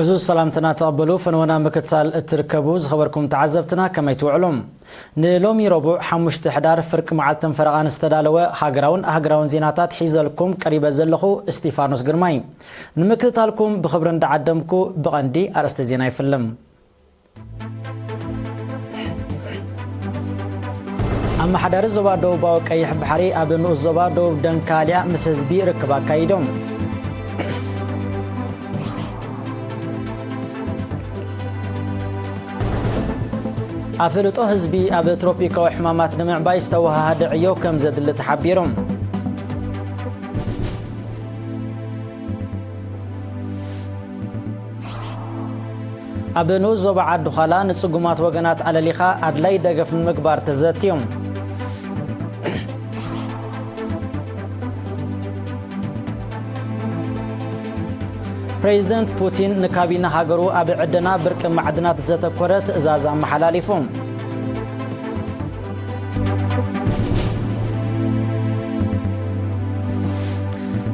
ብዙ ሰላምትና ተቐበሉ። ፈንወና ምክትታል እትርከቡ ዝኸበርኩም ተዓዘብትና ከመይ ትውዕሉ? ንሎሚ ረቡዕ ሓሙሽተ ሕዳር ፍርቂ መዓልትን ፈረቓን ዝተዳለወ ሃገራውን ኣህግራውን ዜናታት ሒዘልኩም ቀሪበ ዘለኹ እስጢፋኖስ ግርማይ። ንምክትታልኩም ብኽብሪ እንዳዓደምኩ ብቐንዲ ኣርእስተ ዜና ይፍልም። ኣመሓዳሪ ዞባ ደቡባዊ ቀይሕ ባሕሪ ኣብ ንኡስ ዞባ ደቡብ ደንካልያ ምስ ህዝቢ ርክብ ኣካይዶም። ኣፍልጦ ህዝቢ ኣብ ትሮፒካዊ ሕማማት ንምዕባይ ዝተወሃሃደ ዕዮ ከም ዘድሊ ተሓቢሩ። ኣብ ንኡስ ዞባ ዓዲ ዃላ ንጽጉማት ወገናት ኣለሊኻ ኣድላይ ደገፍ ንምግባር ተዘትዩ። ፕሬዚደንት ፑቲን ንካቢነ ሃገሩ ኣብ ዕደና ብርቂ ማዕድናት ዘተኮረ ትእዛዝ ኣመሓላሊፉ።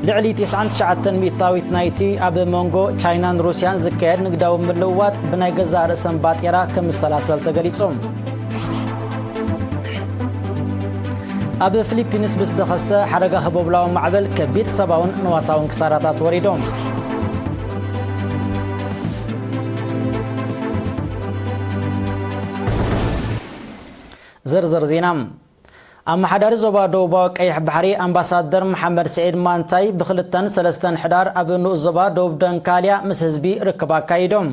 ልዕሊ ተስዓን ትሽዓተን ሚእታዊት ናይቲ ኣብ መንጎ ቻይናን ሩስያን ዝካየድ ንግዳዊ ምልውዋጥ ብናይ ገዛእ ርእሰን ባጤራ ከም ዝሰላሰል ተገሊጹ። ኣብ ፊሊፒንስ ብዝተኸስተ ሓደጋ ህቦብላዊ ማዕበል ከቢድ ሰብኣውን ንዋታውን ክሳራታት ወሪዶም። ዝርዝር ዜና። ኣመሓዳሪ ዞባ ደቡባዊ ቀይሕ ባሕሪ ኣምባሳደር መሓመድ ስዒድ ማንታይ ብክልተን ሰለስተን ሕዳር ኣብ ንኡስ ዞባ ደቡብ ደንካልያ ምስ ህዝቢ ርክብ ኣካይዶም።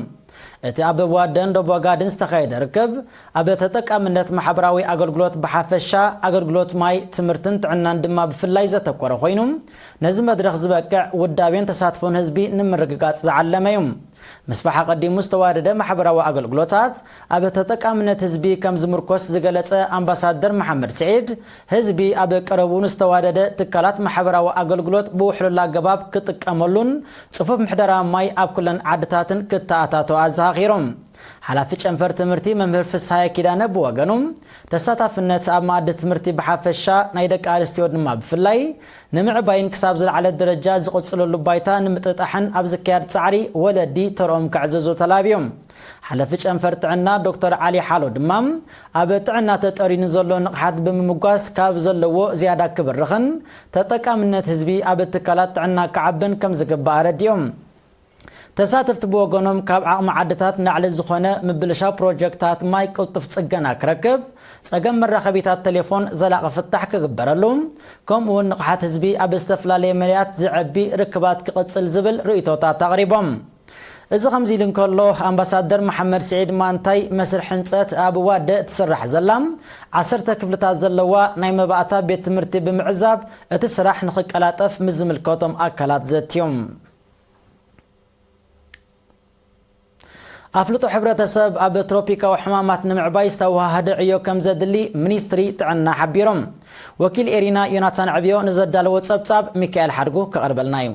እቲ ኣብ ዋደን ደቦጋድን ዝተኻየደ ርክብ፣ ኣብ ተጠቃምነት ማሕበራዊ ኣገልግሎት ብሓፈሻ፣ ኣገልግሎት ማይ፣ ትምህርትን ጥዕናን ድማ ብፍላይ ዘተኮረ ኮይኑ፣ ነዚ መድረኽ ዝበቅዕ ውዳቤን ተሳትፎን ህዝቢ ንምርግጋጽ ዝዓለመ እዩ። ምስፋሕ ኣቐዲሙ ዝተዋደደ ማሕበራዊ ኣገልግሎታት ኣብ ተጠቃምነት ህዝቢ ከም ዝምርኮስ ዝገለጸ ኣምባሳደር መሓመድ ስዒድ፣ ህዝቢ ኣብ ቀረቡ ንዝተዋደደ ትካላት ማሕበራዊ ኣገልግሎት ብውሕሉል ኣገባብ ክጥቀመሉን ጽፉፍ ምሕደራ ማይ ኣብ ኩለን ዓድታትን ክተኣታቶ ኣዘኻኺሮም። ሓላፊ ጨንፈር ትምህርቲ መምህር ፍስሃየ ኪዳነ ብወገኑ፣ ተሳታፍነት ኣብ መኣዲ ትምህርቲ ብሓፈሻ፣ ናይ ደቂ ኣንስትዮ ድማ ብፍላይ፣ ንምዕባይን ክሳብ ዝለዓለ ደረጃ ዝቕጽለሉ ባይታ ንምጥጣሕን ኣብ ዝካየድ ጻዕሪ ወለዲ ተርኦም ከዕዘዙ ተላብዮም። ሓለፊ ጨንፈር ጥዕና ዶክተር ዓሊ ሓሎ ድማ፣ ኣብ ጥዕና ተጠሪኑ ዘሎ ንቕሓት ብምምጓስ ካብ ዘለዎ ዝያዳ ክብርኽን ተጠቃምነት ህዝቢ ኣብ ትካላት ጥዕና ክዓብን ከም ዝግባእ ኣረዲኦም። ተሳተፍቲ ብወገኖም፣ ካብ ዓቕሚ ዓድታት ንላዕሊ ዝኾነ ምብልሻው ፕሮጀክታት ማይ ቅልጡፍ ጽገና ክረክብ፣ ጸገም መራኸቢታት ቴሌፎን ዘላቒ ፍታሕ ክግበረሉ፣ ከምኡ እውን ንቕሓት ህዝቢ ኣብ ዝተፈላለየ መዳያት ዝዐቢ ርክባት ክቕጽል ዝብል ርእይቶታት ኣቕሪቦም። እዚ ከምዚ ኢሉ እንከሎ፣ ኣምባሳደር መሓመድ ስዒድ ማንታይ መስርሕ ህንጸት ኣብ ዋደ እትስራሕ ዘላ ዓሰርተ ክፍልታት ዘለዋ ናይ መባእታ ቤት ትምህርቲ ብምዕዛብ፣ እቲ ስራሕ ንኽቀላጠፍ ምስ ዝምልከቶም ኣካላት ዘትዮም። ኣፍልጦ ሕብረተሰብ ኣብ ትሮፒካዊ ሕማማት ንምዕባይ ዝተወሃሃደ ዕዮ ከም ዘድሊ ሚኒስትሪ ጥዕና ሓቢሮም። ወኪል ኤሪና ዮናታን ዕብዮ ንዘዳለዎ ጸብጻብ ሚካኤል ሓድጉ ከቕርበልና እዩ።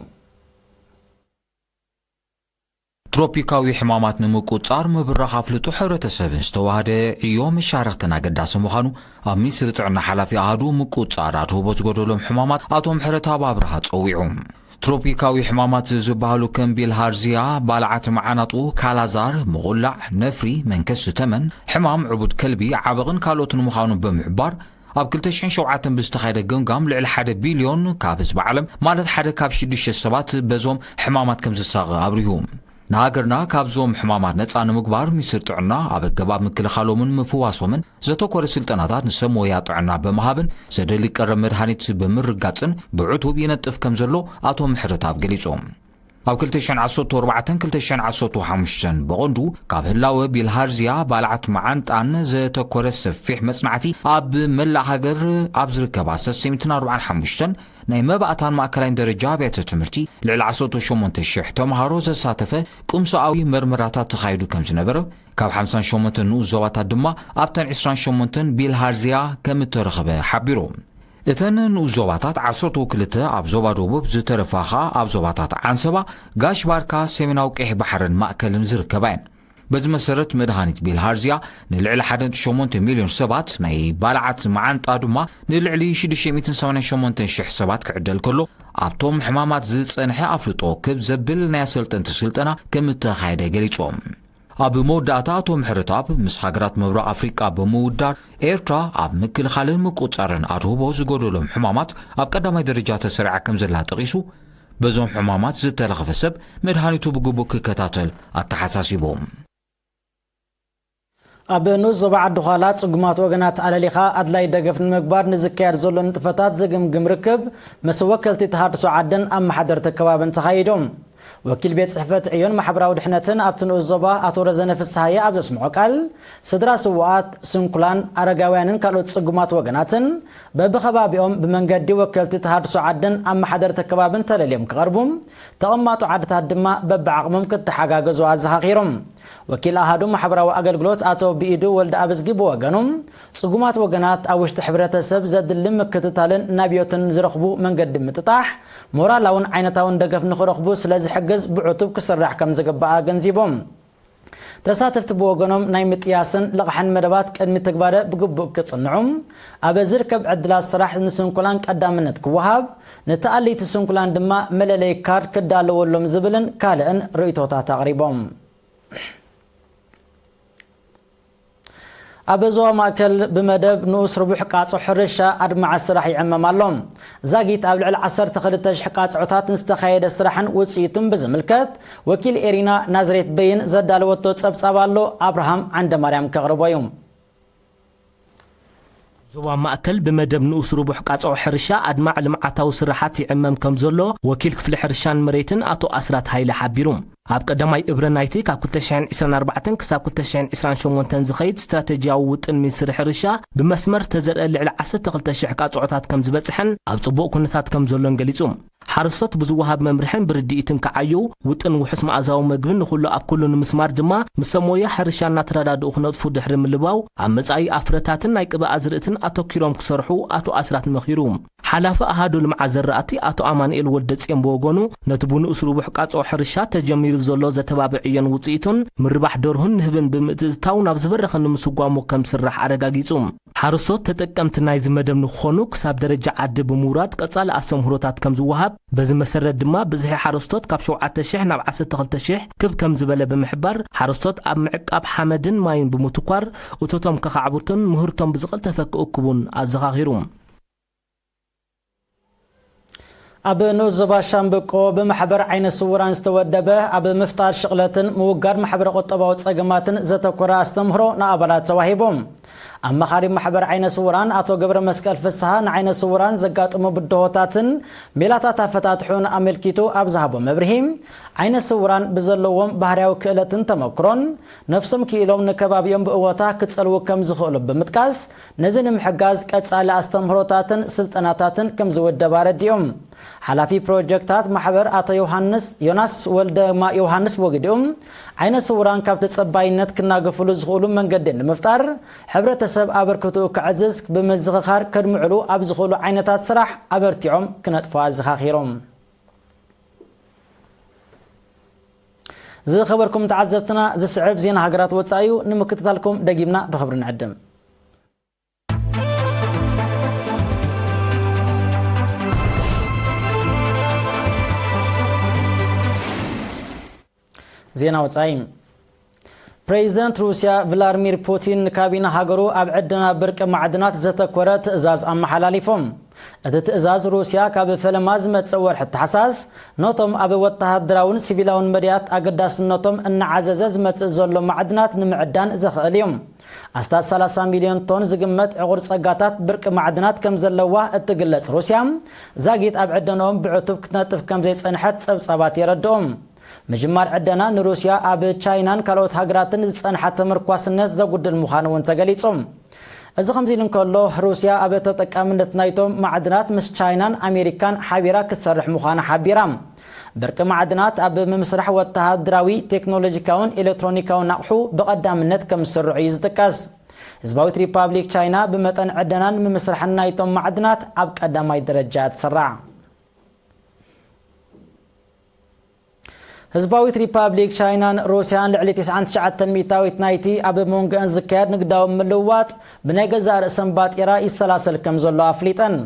ትሮፒካዊ ሕማማት ንምቁጻር ምብራኽ ኣፍልጦ ሕብረተሰብን ዝተዋሃደ ዕዮ መሻርኽትን ኣገዳሲ ምዃኑ ኣብ ሚኒስትሪ ጥዕና ሓላፊ ኣሃዱ ምቁጻር ኣድህቦ ዝጎደሎም ሕማማት ኣቶ ምሕረተኣብ ኣብርሃ ጸዊዑ። ትሮፒካዊ ሕማማት ዝበሃሉ ከም ቢልሃርዚያ፣ ባልዓት መዓናጡ፣ ካላዛር፣ ምቑላዕ፣ ነፍሪ፣ መንከስ ተመን፣ ሕማም ዕቡድ ከልቢ፣ ዓበቕን ካልኦትን ምዃኑ ብምሕባር፣ ኣብ ክልተ ሽሕን ሸውዓተን ብዝተኻየደ ገምጋም ልዕሊ ሓደ ቢልዮን ካብ ህዝቢ ዓለም፣ ማለት ሓደ ካብ ሽዱሽተ ሰባት በዞም ሕማማት ከም ዝሳቐ ኣብሪሁ። ንሃገርና ካብዞም ሕማማት ነጻ ንምግባር ሚኒስትሪ ጥዕና ኣብ ኣገባብ ምክልኻሎምን ምፍዋሶምን ዘተኮረ ስልጠናታት ንሰብ ሞያ ጥዕና ብምሃብን ዘደሊ ቀረብ መድሃኒት ብምርጋጽን ብዕቱብ ይነጥፍ ከም ዘሎ ኣቶ ምሕረተኣብ ገሊጾም። ኣብ ክልተ ሽሕን ዓሰርተ ኣርባዕተን ክልተ ሽሕን ዓሰርተ ሓሙሽተን ብቐንዱ ካብ ህላወ ቢልሃርዚያ ባልዓት መዓንጣን ዘተኮረ ሰፊሕ መጽናዕቲ ኣብ መላእ ሃገር ኣብ ዝርከባ ሰለስተ ሚእትን ኣርባዓን ሓሙሽተን ናይ መባእታን ማእከላይን ደረጃ ኣብያተ ትምህርቲ ልዕሊ ዓሰርተ ሸሞንተ ሽሕ ተምሃሮ ዘሳተፈ ቁምሶኣዊ መርመራታት ተኻይዱ ከም ዝነበረ፣ ካብ ሓምሳን ሸሞንተን ንኡስ ዞባታት ድማ ኣብተን ዕስራን ሸሞንተን ቢልሃርዚያ ከም እተረኽበ ሓቢሩ። እተን ንኡስ ዞባታት ዓሰርተ ክልተ ኣብ ዞባ ደቡብ፣ ዝተረፋ ኸኣ ኣብ ዞባታት ዓንሰባ፣ ጋሽ ባርካ፣ ሰሜናዊ ቀይሕ ባሕርን ማእከልን ዝርከባ እየን። በዚ መሰረት፣ መድሃኒት ቢልሃርዝያ ንልዕሊ ሓደ ነጥቢ ሸሞንተ ሚልዮን ሰባት፣ ናይ ባልዓት መዓንጣ ድማ ንልዕሊ ሽዱሽተ ሚእትን ሰማንያን ሸሞንተን ሽሕ ሰባት ክዕደል ከሎ፣ ኣብቶም ሕማማት ዝጸንሐ ኣፍልጦ ክብ ዘብል ናይ ኣሰልጠንቲ ስልጠና ከም እተኻየደ ገሊጾም። ኣብ መወዳእታ፣ ኣቶ ምሕረተኣብ ምስ ሃገራት ምብራቕ ኣፍሪቃ ብምውዳር፣ ኤርትራ ኣብ ምክልኻልን ምቁጽጻርን ኣድህቦ ዝጎደሎም ሕማማት ኣብ ቀዳማይ ደረጃ ተሰሪዓ ከም ዘላ ጠቒሱ፣ በዞም ሕማማት ዝተለኽፈ ሰብ መድሃኒቱ ብግቡእ ክከታተል ኣተሓሳሲቡ። ኣብ ንኡስ ዞባ ዓዲ ዃላ ጽጉማት ወገናት ኣለሊኻ ኣድላይ ደገፍ ንምግባር ንዝካየድ ዘሎ ንጥፈታት ዝግምግም ርክብ ምስ ወከልቲ ተሃድሶ ዓድን ኣመሓደርቲ ከባብን ተኻይዱ። ወኪል ቤት ጽሕፈት ዕዮን ማሕበራዊ ድሕነትን ኣብቲ ንኡስ ዞባ ኣቶ ረዘነ ፍስሃየ ኣብ ዘስምዖ ቃል፣ ስድራ ስዉኣት፣ ስንኩላን፣ ኣረጋውያንን ካልኦት ጽጉማት ወገናትን በብኸባቢኦም ብመንገዲ ወከልቲ ተሃድሶ ዓድን ኣመሓደርቲ ከባብን ተለልዮም ክቐርቡ፣ ተቐማጦ ዓድታት ድማ በብዓቕሞም ክተሓጋገዙ ኣዘኻኺሮም። ወኪል ኣሃዱ ማሕበራዊ ኣገልግሎት ኣቶ ብኢዱ ወልደ ኣብዝጊ ብወገኑ፣ ጽጉማት ወገናት ኣብ ውሽጢ ሕብረተሰብ ዘድሊ ምክትታልን ናብዮትን ዝረኽቡ መንገዲ ምጥጣሕ፣ ሞራላውን ዓይነታውን ደገፍ ንኽረኽቡ ስለ ዝሕግዝ ብዕቱብ ክስራሕ ከም ዝግባእ ኣገንዚቦም። ተሳተፍቲ ብወገኖም፣ ናይ ምጥያስን ልቓሕን መደባት ቅድሚ ትግባረ ብግቡእ ክጽንዑ፣ ኣብ ዝርከብ ዕድላት ስራሕ ንስንኩላን ቀዳምነት ክወሃብ፣ ንተኣለይቲ ስንኩላን ድማ መለለይ ካርድ ክዳለወሎም ዝብልን ካልእን ርእይቶታት ኣቕሪቦም። ኣብ ዞባ ማእከል ብመደብ ንኡስ ርቡሕ ቃጾ ሕርሻ ኣድማዒ ስራሕ ይዕመም ኣሎ። ዛጊት ኣብ ልዕሊ ዓሰርተ ክልተ ሽሕ ቃጽዖታት ንዝተኻየደ ስራሕን ውጽኢቱን ብዝምልከት፣ ወኪል ኤሪና ናዝሬት በይን ዘዳለወቶ ጸብጻብ ኣሎ፣ ኣብርሃም ዓንደማርያም ከቕርቦ እዩ። ዞባ ማእከል ብመደብ ንኡስ ርቡሕ ቃጽዖ ሕርሻ ኣድማዒ ልምዓታዊ ስራሓት ይዕመም ከም ዘሎ ወኪል ክፍሊ ሕርሻን መሬትን ኣቶ ኣስራት ሃይለ ሓቢሩ። ኣብ ቀዳማይ እብረ ናይቲ ካብ ክልተ ሽሕን ዕስራን ኣርባዕተን ክሳብ ክልተ ሽሕን ዕስራን ሸሞንተን ዝኸይድ ስትራተጂያዊ ውጥን ሚኒስትሪ ሕርሻ፣ ብመስመር ዝተዘርአ ልዕሊ ዓሰርተ ክልተ ሽሕ ቃጽዖታት ከም ዝበጽሐን ኣብ ጽቡቕ ኩነታት ከም ዘሎን ገሊጹ። ሓረስቶት ብዝወሃብ መምርሕን ብርድኢትን ክዓዩ፣ ውጥን ውሑስ መኣዛዊ መግቢ ንኹሉ ኣብ ኩሉ ንምስማር ድማ፣ ምስ ሰብ ሞያ ሕርሻ እናተረዳድኡ ክነጥፉ ድሕሪ ምልባው፣ ኣብ መጻኢ ኣብ ፍረታትን ናይ ቅብኣ ኣዝርእትን ኣተኲሮም ክሰርሑ ኣቶ ኣስራት መኺሩ። ሓላፊ ኣሃዱ ልምዓት ዘራእቲ ኣቶ ኣማኑኤል ወልደጽዮን ብወገኑ፣ ነቲ ብንኡስ ርቡሕ ቃጽዖ ሕርሻ ተጀሚሩ ዘሎ ዘተባብዕ ዕዮን ውጽኢቱን፣ ምርባሕ ደርሁን ንህብን ብምትእትታው ናብ ዝበረኸ ንምስጓሙ ከም ዝስራሕ ኣረጋጊጹ። ሓረስቶት ተጠቀምቲ ናይዚ መደብ ንክኾኑ ክሳብ ደረጃ ዓዲ ብምውራድ ቀጻሊ ኣስተምህሮታት ከም ዝወሃብ፣ በዚ መሰረት ድማ ብዝሒ ሓረስቶት ካብ ሸውዓተ ሽሕ ናብ ዓሰርተ ክልተ ሽሕ ክብ ከም ዝበለ ብምሕባር፣ ሓረስቶት ኣብ ምዕቃብ ሓመድን ማይን ብምትኳር እቶቶም ከኻዕብቱን ምህርቶም ብዝቐልጠፈ ክእክቡን ኣዘኻኺሩ። ኣብ ንኡስ ዞባ ሻምብቆ ብማሕበር ዓይነ ስውራን ዝተወደበ ኣብ ምፍጣር ሽቕለትን ምውጋድ ማሕበረ ቁጠባዊ ጸገማትን ዘተኮረ ኣስተምህሮ ንኣባላት ተዋሂቡ። ኣማኻሪ ማሕበር ዓይነ ስውራን ኣቶ ገብረ መስቀል ፍስሃ ንዓይነ ስውራን ዘጋጥሙ ብድሆታትን ሜላታት ኣፈታትሑን ኣመልኪቱ ኣብ ዝሃቦ መብርሂ፣ ዓይነ ስውራን ብዘለዎም ባህርያዊ ክእለትን ተመክሮን ነፍሶም ክኢሎም ንከባቢኦም ብእወታ ክጸልዉ ከም ዝኽእሉ ብምጥቃስ፣ ነዚ ንምሕጋዝ ቀጻሊ ኣስተምህሮታትን ስልጠናታትን ከም ዝውደብ ኣረዲኦም። ሓላፊ ፕሮጀክታት ማሕበር ኣቶ ዮሃንስ፣ ዮናስ ወልደ ማ-፣ ዮሃንስ ብወግዲኡ፣ ዓይነ ስውራን ካብ ተጸባይነት ክናገፍሉ ዝኽእሉ መንገዲ ንምፍጣር፣ ሕብረተሰብ ኣበርክትኡ ከዕዝዝ ብምዝኽኻር፣ ከድምዕሉ ኣብ ዝኽእሉ ዓይነታት ስራሕ ኣበርቲዖም ክነጥፉ ኣዘኻኺሮም። ዝኸበርኩም ተዓዘብትና፣ ዝስዕብ ዜና ሃገራት ወጻኢ እዩ። ንምክትታልኩም ደጊምና ብኽብሪ ንዕድም። ዜና ወጻኢ። ፕሬዚደንት ሩስያ ቭላድሚር ፑቲን ንካቢነ ሃገሩ ኣብ ዕደና ብርቂ ማዕድናት ዘተኮረ ትእዛዝ ኣመሓላሊፎም። እቲ ትእዛዝ ሩስያ ካብ ፈለማ ዝመጽእ ወርሒ ታሕሳስ ነቶም ኣብ ወተሃደራውን ሲቪላውን መድያት ኣገዳስነቶም እናዓዘዘ ዝመጽእ ዘሎ ማዕድናት ንምዕዳን ዘኽእል እዩ። ኣስታት ሰላሳ ሚልዮን ቶን ዝግመት ዕቑር ጸጋታት ብርቂ ማዕድናት ከም ዘለዋ እትግለጽ ሩስያ፣ ዛጊት ኣብ ዕደንኦም ብዕቱብ ክትነጥፍ ከም ዘይጸንሐት ጸብጻባት የረድኡ። ምጅማር ዕደና ንሩስያ ኣብ ቻይናን ካልኦት ሃገራትን ዝጸንሓ ተመርኳስነት ዘጉድል ምዃኑ እውን ተገሊጹ። እዚ ከምዚ ኢሉ እንከሎ፣ ሩስያ ኣብ ተጠቃምነት ናይቶም ማዕድናት ምስ ቻይናን ኣሜሪካን ሓቢራ ክትሰርሕ ምዃና ሓቢራ። ብርቂ ማዕድናት ኣብ ምምስራሕ ወተሃደራዊ፣ ቴክኖሎጂካውን ኤሌክትሮኒካውን ኣቕሑ ብቐዳምነት ከም ዝስርዑ እዩ ዝጥቀስ። ህዝባዊት ሪፓብሊክ ቻይና ብመጠን ዕደናን ምምስራሕን ናይቶም ማዕድናት ኣብ ቀዳማይ ደረጃ ትስራዕ። ህዝባዊት ሪፓብሊክ ቻይናን ሩስያን ልዕሊ ትስዓን ትሽዓተን ሚእታዊት ናይቲ ኣብ መንጎአን ዝካየድ ንግዳዊ ምልውዋጥ ብናይ ገዛእ ርእሰን ባጤራ ይሰላሰል ከም ዘሎ ኣፍሊጠን።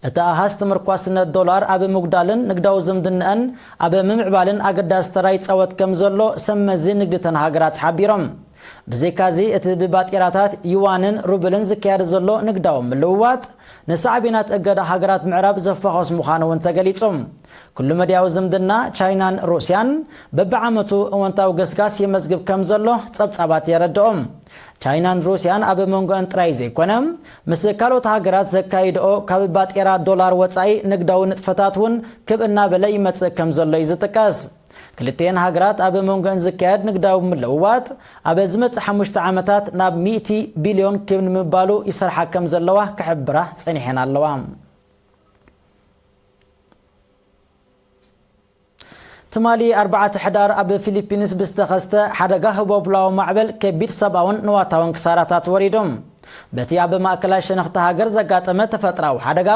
እቲ ኣሃዝ ተመርኳስነት ዶላር ኣብ ምጉዳልን ንግዳዊ ዝምድናኣን ኣብ ምምዕባልን ኣገዳሲ ተራ ይጻወት ከም ዘሎ ሰብ መዚ ንግዲ እተን ሃገራት ሓቢሮም። ብዘይካዚ፣ እቲ ብባጤራታት ዩዋንን ሩብልን ዝካየድ ዘሎ ንግዳዊ ምልውዋጥ፣ ንሳዕቤናት እገዳ ሃገራት ምዕራብ ዘፋኾስ ምዃኑ እውን ተገሊጹ። ኩሉ መድያዊ ዝምድና ቻይናን ሩስያን በብዓመቱ እወንታዊ ገስጋስ የመዝግብ ከም ዘሎ ጸብጻባት የረድኦም። ቻይናን ሩስያን ኣብ መንጎአን ጥራይ ዘይኮነ፣ ምስ ካልኦት ሃገራት ዘካይድኦ ካብ ባጤራ ዶላር ወጻኢ ንግዳዊ ንጥፈታት እውን ክብ እናበለ ይመጽእ ከም ዘሎ እዩ ዝጥቀስ። ክልቲኤን ሃገራት ኣብ መንጎአን ዝካየድ ንግዳዊ ምልውዋጥ ኣብ ዝመጽእ ሓሙሽተ ዓመታት ናብ ሚእቲ ቢልዮን ክብ ንምባሉ ይሰርሓ ከም ዘለዋ ክሕብራ ጸኒሐን ኣለዋ። ትማሊ ኣርባዕተ ሕዳር ኣብ ፊሊፒንስ ብዝተኸስተ ሓደጋ ህቦብላዊ ማዕበል ከቢድ ሰብኣውን ንዋታውን ክሳራታት ወሪዱ። በቲ ኣብ ማእከላይ ሸነኽቲ ሃገር ዘጋጠመ ተፈጥራዊ ሓደጋ፣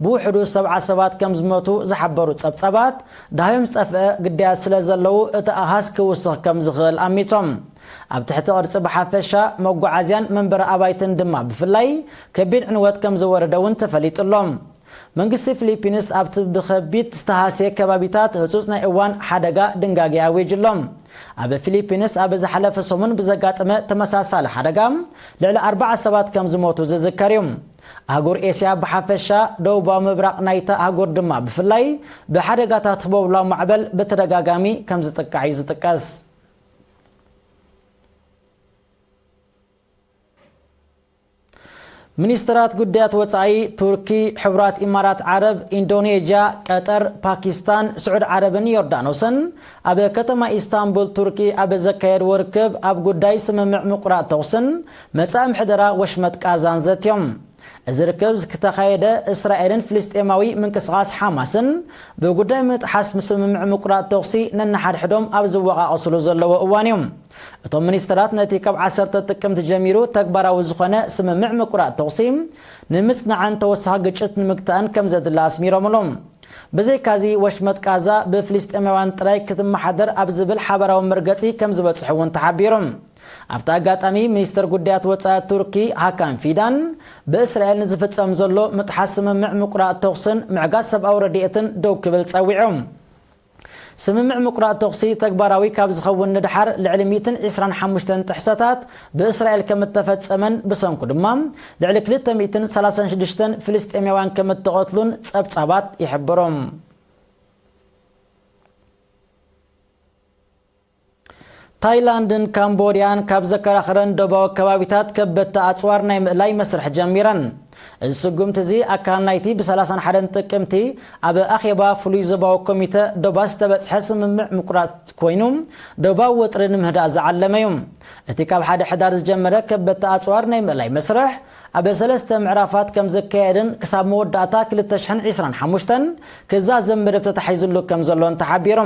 ብውሕዱ ሰብዓ ሰባት ከም ዝሞቱ ዝሓበሩ ጸብጻባት፣ ደሃዮም ዝጠፍአ ግዳያት ስለ ዘለዉ፣ እቲ ኣሃዝ ክውስኽ ከም ዝኽእል ኣሚቶም። ኣብ ትሕቲ ቅርጺ ብሓፈሻ፣ መጓዓዝያን መንበሪ ኣባይትን ድማ ብፍላይ ከቢድ ዕንወት ከም ዝወረደ እውን ተፈሊጡ ኣሎ። መንግስቲ ፊሊፒንስ ኣብቲ ብኸቢድ ዝተሃስየ ከባቢታት ህጹጽ ናይ እዋን ሓደጋ ድንጋጌ ኣዊጁ ኣሎ። ኣብ ፊሊፒንስ ኣብ ዝሓለፈ ሰሙን ብዘጋጠመ ተመሳሳሊ ሓደጋ ልዕሊ ኣርባዓ ሰባት ከም ዝሞቱ ዝዝከር እዩ። ኣህጉር ኤስያ ብሓፈሻ፣ ደቡባዊ ምብራቕ ናይታ ኣህጉር ድማ ብፍላይ ብሓደጋታት ህቦብላዊ ማዕበል ብተደጋጋሚ ከም ዝጥቃዕ እዩ ዝጥቀስ። ሚኒስትራት ጉዳያት ወጻኢ ቱርኪ፣ ሕቡራት ኢማራት ዓረብ፣ ኢንዶኔዥያ፣ ቀጠር፣ ፓኪስታን፣ ስዑድ ዓረብን ዮርዳኖስን ኣብ ከተማ ኢስታንቡል ቱርኪ ኣብ ዘካየድዎ ርክብ ኣብ ጉዳይ ስምምዕ ምቁራጽ ተኹስን መጻኢ ምሕደራ ወሽመጥ ቃዛን ዘትዮም። እዚ ርክብ ዝተኻየደ እስራኤልን ፍልስጤማዊ ምንቅስቓስ ሓማስን ብጉዳይ ምጥሓስ ስምምዕ ምቁራጽ ተኹሲ ነንሓድሕዶም ኣብ ዝወቓቐስሉ ዘለዎ እዋን እዩ። እቶም ሚኒስትራት ነቲ ካብ ዓሰርተ ጥቅምቲ ጀሚሩ ተግባራዊ ዝኾነ ስምምዕ ምቁራጽ ተኹሲ ንምጽናዕን ተወሳኺ ግጭት ንምግታእን ከም ዘድሊ ኣስሚሮምሉ። ብዘይካዚ ወሽመጥ ቃዛ ብፍልስጤማውያን ጥራይ ክትመሓደር ኣብ ዝብል ሓባራዊ መርገጺ ከም ዝበጽሑ እውን ተሓቢሩ። ኣብቲ ኣጋጣሚ ሚኒስትር ጉዳያት ወጻኢ ቱርኪ ሃካን ፊዳን ብእስራኤል ንዝፍጸም ዘሎ ምጥሓስ ስምምዕ ምቁራጽ ተኹስን ምዕጋት ሰብኣዊ ረድኤትን ደው ክብል ጸዊዑ። ስምምዕ ምቁራጽ ተኹሲ ተግባራዊ ካብ ዝኸውን ንድሓር ልዕሊ ሚእትን ዕስራን ሓሙሽተን ጥሕሰታት ብእስራኤል ከም እተፈጸመን ብሰንኩ ድማ ልዕሊ ክልተ ሚእትን ሰላሳን ሽዱሽተን ፍልስጤማውያን ከም እተቐትሉን ጸብጻባት ይሕብሩ። ታይላንድን ካምቦድያን ካብ ዘከራኽረን ደቡባዊ ከባቢታት ከበድቲ ኣጽዋር ናይ ምእላይ መስርሕ ጀሚረን። እዚ ስጉምቲ እዚ ኣካል ናይቲ ብ ሰላሳን ሓደን ጥቅምቲ ኣብ ኣኼባ ፍሉይ ዞባዊ ኮሚተ ዶባት ዝተበጽሐ ስምምዕ ምቁራጽ ኮይኑ፣ ዶባዊ ወጥሪ ንምህዳእ ዝዓለመ እዩ። እቲ ካብ ሓደ ሕዳር ዝጀመረ ከበድቲ ኣጽዋር ናይ ምእላይ መስርሕ ኣብ ሰለስተ ምዕራፋት ከም ዝካየድን ክሳብ መወዳእታ ክልተ ሽሕን ዕስራን ሓሙሽተን ክዛዘም መደብ ተታሒዙሉ ከም ዘሎን ተሓቢሩ።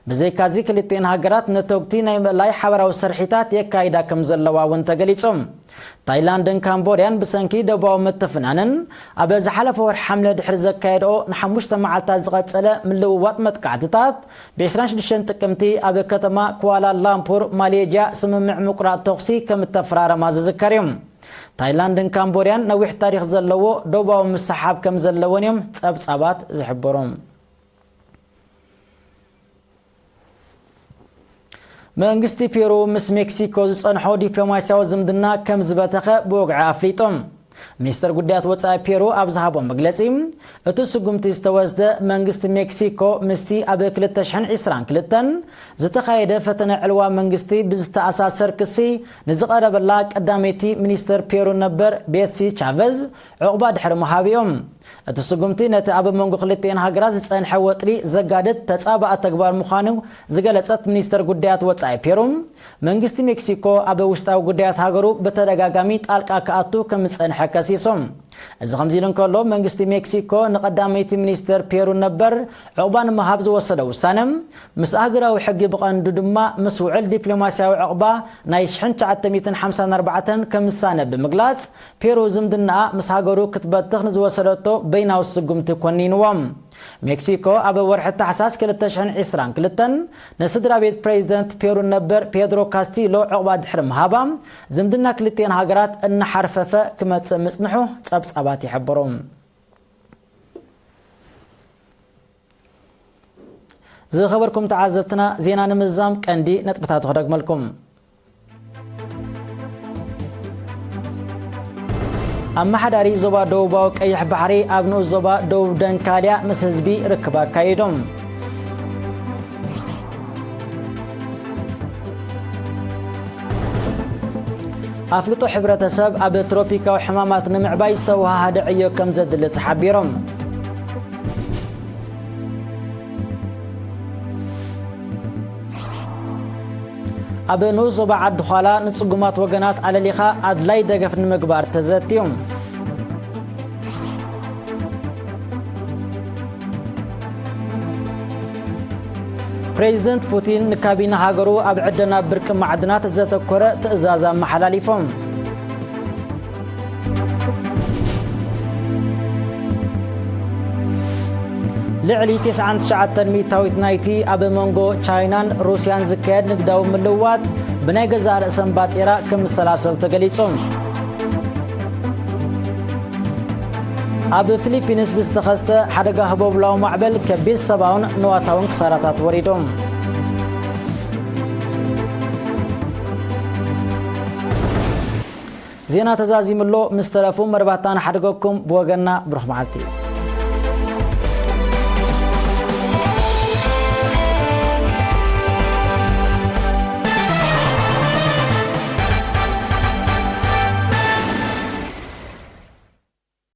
ብዘይካዚ ክልቲኤን ሃገራት ነተጉቲ ናይ ምእላይ ሓበራዊ ስርሒታት የካይዳ ከም ዘለዋ እውን ተገሊጹ። ታይላንድን ካምቦድያን ብሰንኪ ደቡባዊ ምትፍናንን ኣብ ዝሓለፈ ወርሒ ሓምለ ድሕሪ ዘካየድኦ ንሓሙሽተ መዓልታት ዝቐጸለ ምልውዋጥ መጥቃዕትታት ብ ዕስራን ሽዱሽተን ጥቅምቲ ኣብ ከተማ ኳላ ላምፑር ማሌዥያ ስምምዕ ምቁራጽ ተኹሲ ከም እተፈራረማ ዝዝከር እዩ። ታይላንድን ካምቦድያን ነዊሕ ታሪኽ ዘለዎ ደቡባዊ ምስሓብ ከም ዘለወን እዮም ጸብጻባት ዝሕብሩ። መንግስቲ ፔሩ ምስ ሜክሲኮ ዝጸንሖ ዲፕሎማስያዊ ዝምድና ከም ዝበተኸ ብወግዒ ኣፍሊጡ። ሚኒስተር ጉዳያት ወጻኢ ፔሩ ኣብ ዝሃቦ መግለጺ፣ እቲ ስጉምቲ ዝተወስደ መንግስቲ ሜክሲኮ ምስቲ ኣብ ክልተ ሽሕን ዕስራን ክልተን ዝተኻየደ ፈተነ ዕልዋ መንግስቲ ብዝተኣሳሰር ክሲ ንዝቐረበላ ቀዳመይቲ ሚኒስተር ፔሩ ነበር ቤትሲ ቻቨዝ ዑቕባ ድሕሪ ምሃቡ እዩ። እቲ ስጉምቲ ነቲ ኣብ መንጎ ክልቲኤን ሃገራት ዝጸንሐ ወጥሪ ዘጋድድ ተጻባኢ ተግባር ምዃኑ ዝገለጸት ሚኒስተር ጉዳያት ወጻኢ ፔሩ፣ መንግስቲ ሜክሲኮ ኣብ ውሽጣዊ ጉዳያት ሃገሩ ብተደጋጋሚ ጣልቃ ክኣቱ ከም ዝጸንሐ ከሲሱ። እዚ ከምዚ ኢሉ እንከሎ፣ መንግስቲ ሜክሲኮ ንቐዳመይቲ ሚኒስተር ፔሩ ነበር ዑቕባ ንምሃብ ዝወሰዶ ውሳነ፣ ምስ ኣህጉራዊ ሕጊ ብቐንዱ ድማ ምስ ውዕል ዲፕሎማስያዊ ዑቕባ ናይ ሽሕን ትሽዓተ ሚእትን ሓምሳን ኣርባዕተን ከም ዝሳነ ብምግላጽ፣ ፔሩ ዝምድናኣ ምስ ሃገሩ ክትበትኽ ንዝወሰደቶ በይናዊ ስጉምቲ ኮኒንዎ። ሜክሲኮ ኣብ ወርሒ ታሕሳስ ክልተ ሽሕን ዕስራን ክልተን ንስድራ ቤት ፕሬዚደንት ፔሩ ነበር ፔድሮ ካስቲሎ ዕቑባ ድሕሪ ምሃባ፣ ዝምድና ክልቲኤን ሃገራት እናሓርፈፈ ክመጽእ ምጽንሑ ጸብጻባት ይሕብሩ። ዝኸበርኩም ተዓዘብትና፣ ዜና ንምዝዛም ቀንዲ ነጥብታቱ ክደግመልኩም። ኣመሓዳሪ ዞባ ደቡባዊ ቀይሕ ባሕሪ ኣብ ንኡስ ዞባ ደቡብ ደንካልያ ምስ ህዝቢ ርክብ ኣካይዶም። ኣፍልጦ ሕብረተሰብ ኣብ ትሮፒካዊ ሕማማት ንምዕባይ ዝተወሃሃደ ዕዮ ከም ዘድሊ ተሓቢሮም። ኣብ ንኡስ ዞባ ዓዲ ዃላ ንጽጉማት ወገናት ኣለሊኻ ኣድላይ ደገፍ ንምግባር ተዘትዩ። ፕሬዚደንት ፑቲን ንካቢነ ሃገሩ ኣብ ዕደና ብርቂ ማዕድናት ዘተኮረ ትእዛዝ ኣመሓላሊፎም። ልዕሊ ተስዓን ትሽዓተን ሚእታዊት ናይቲ ኣብ መንጎ ቻይናን ሩስያን ዝካየድ ንግዳዊ ምልውዋጥ ብናይ ገዛእ ርእሰን ባጤራ ከም ዝሰላሰል ተገሊጹ። ኣብ ፊሊፒንስ ብዝተኸስተ ሓደጋ ህቦብላዊ ማዕበል ከቢድ ሰብኣውን ንዋታውን ክሳራታት ወሪዶም። ዜና ተዛዚሙ ኣሎ። ምስ ተረፉ መርባሕታ ንሓድገኩም። ብወገንና ብሩኽ መዓልቲ።